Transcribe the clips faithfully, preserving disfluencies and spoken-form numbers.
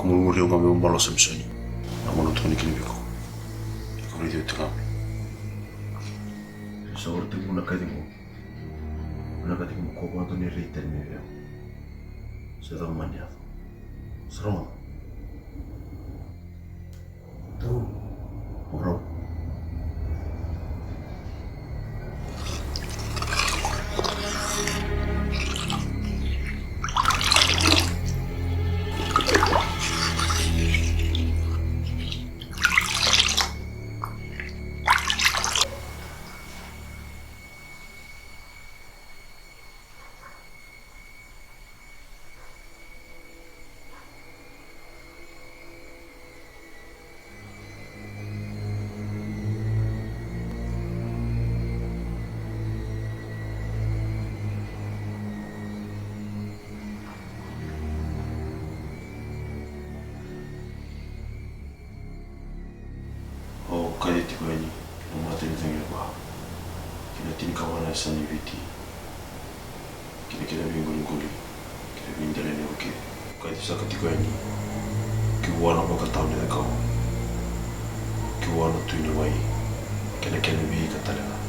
Ko murimuri au ga me balo Samisoni. Na gauna tukuni kina vei iko. Iko raici au tiko ga. Sa ora tiko na kaci qo. Na kaci qo ko vata ni rei tani me vei au. Se cava mani yaco. Sa rogo. Tau. Oro. Au kaci tiko yani na mata ni cagi va ki na tinikava na yasana i Viti, ki na kena veiqoliqoli, ki na veidela ni vuke. Au kaci saka tiko yani ki vua na vakatawa ni cakau, ki vua na Tui ni Wai kei na kena veika tale ga.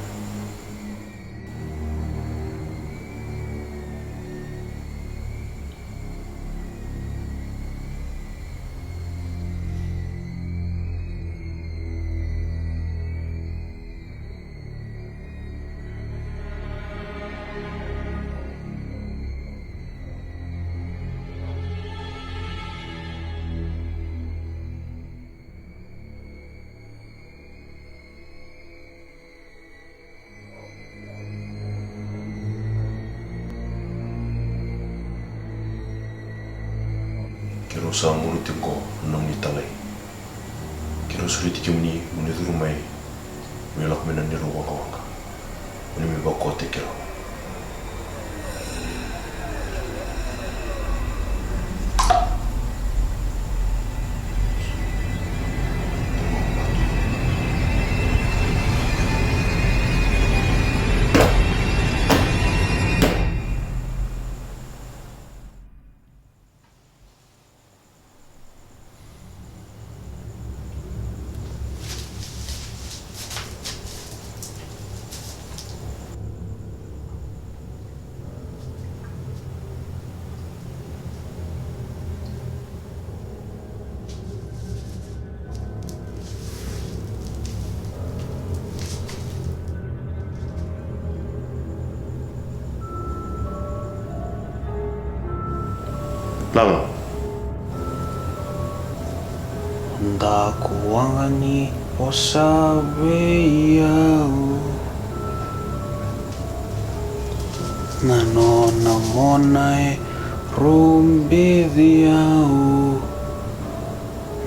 Keirau sa bula tiko qo na nomuni italai. Keirau sureti kemuni mo ni curu mai, mo ni lako mai na neirau waqawaqa, mo ni mai vakoti keirau. Laga. Dakuwaqa ni vosa vei au. Na nona mona e rubici au.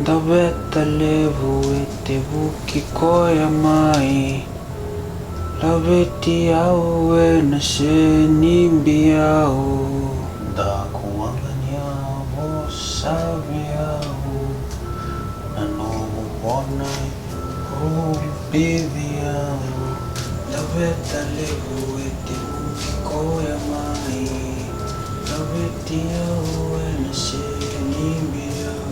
Daveta levu e tevuki koya mai. Laveti au ena senibi au. Dakuwaqa ni a vosa vei au. Na nomu mona e rubici au. Laveta levu e tevuki koya mai. Laveti au ena senibi au.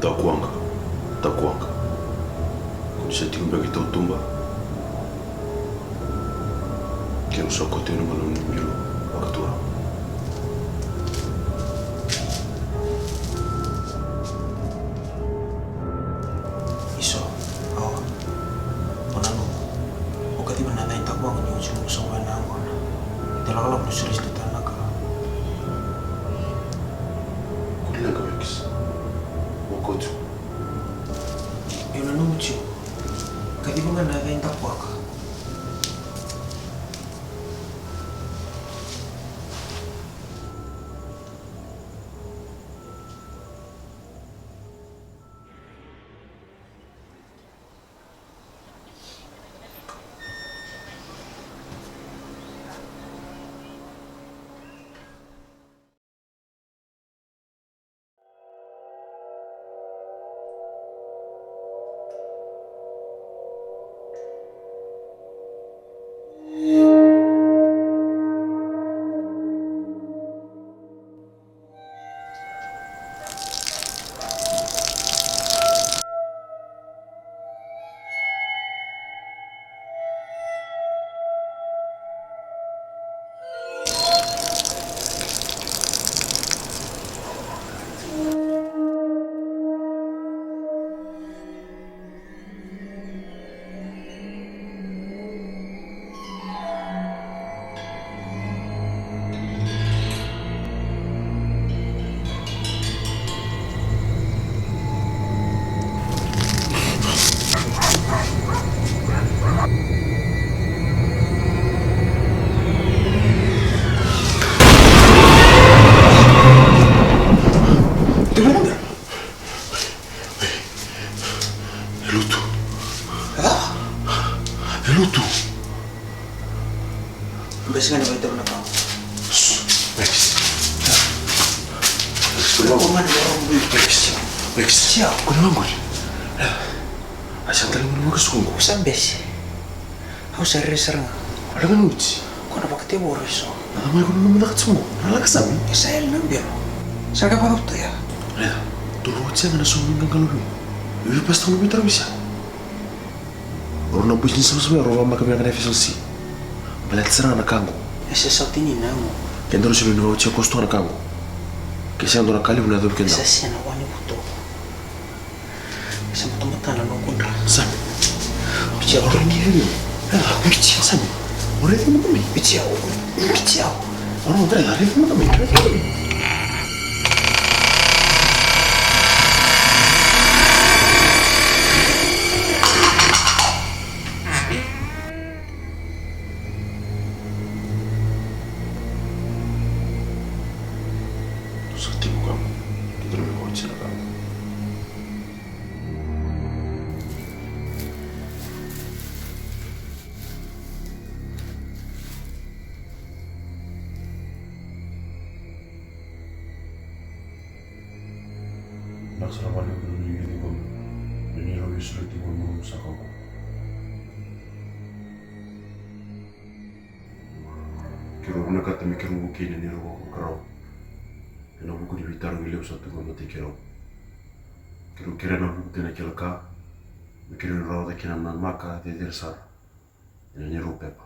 Dakuwaqa, Dakuwaqa. Ko ni sa tiko beka i tautuba? Keirau sa kauta yani qo na nomuni bilo vakaturaga. Iso, awa, o nanuma. O kaciva na yaca i Dakuwaqa ni oti nomu soqo ena yaqona. Ita lakolako ni sureti tale na ka. Ko leqa Wekis. Vakauti. Io, nanuma tiko. Kaciva ga na yaca i Dakuwaqa. Ko gani mo rogo mai Rex. Rex. Sia. Ko na gori. A sa tali mo na maka suku. Sa bese. Au sa rere sara ga. Ala ga nuti. Ko na vakatevoro eso. Na mai ko na maka suku. Na laka sami. E sa el na bero. Sa ka vakataya. Reda. Toro tia ga na suku ga galo vi. Vi pasta ko na vitara visa. Rau na business savasava rau vakamaka vei na F S L C. Baleta sara na ka qo. E se sa tini na qo. Ke dau na soli ni vauci kosto na ka qo. Ke se dau na ka levu na yacovi ke dau. Sa sena wani vuto. Sa matamata na noqu dra. Sami. Bitia. Ora ni riri. Bitia. Sami. Ora ni riri. Bitia. Bitia. Ora ni riri. Riri. Sa tiko kama. Kita na me kau cina kama. Naka sara vale ko ni viti ko ni rau isu tiko ni sa kau. Keirau vinakata me keirau vukei na neirau vakavakarau ena vuku ni veitarogi levu sa tu mai matai keirau. Keirau kerea na vuku kei na kila ka me keirau rawata kina na maka cecere sara ena neirau pepa.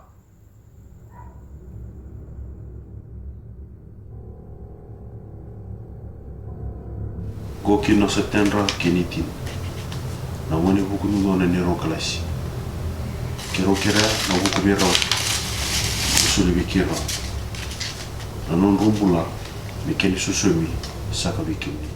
Qo kina o Setendra kei Nitin. Na gone vuku ni gone neirau kalasi. Keirau kerea na vuku vei rau me soli vei keirau. Na nodrau bula me kena isosomi saka vei kemuni.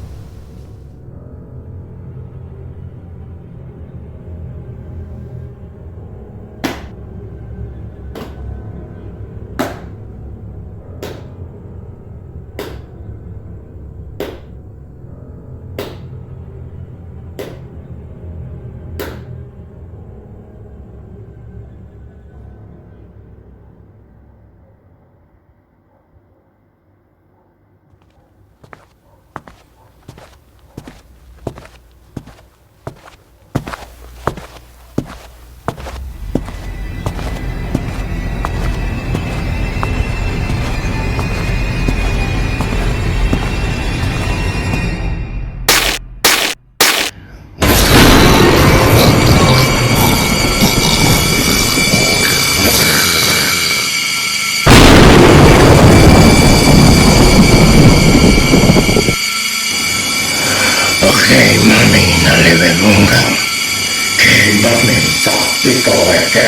O keimami na leve vuqa, keimami sa tiko eke.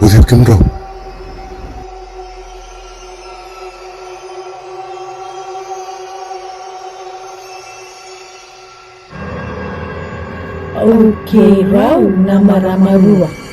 Vei kemudrau. Okay, rau na marama rua.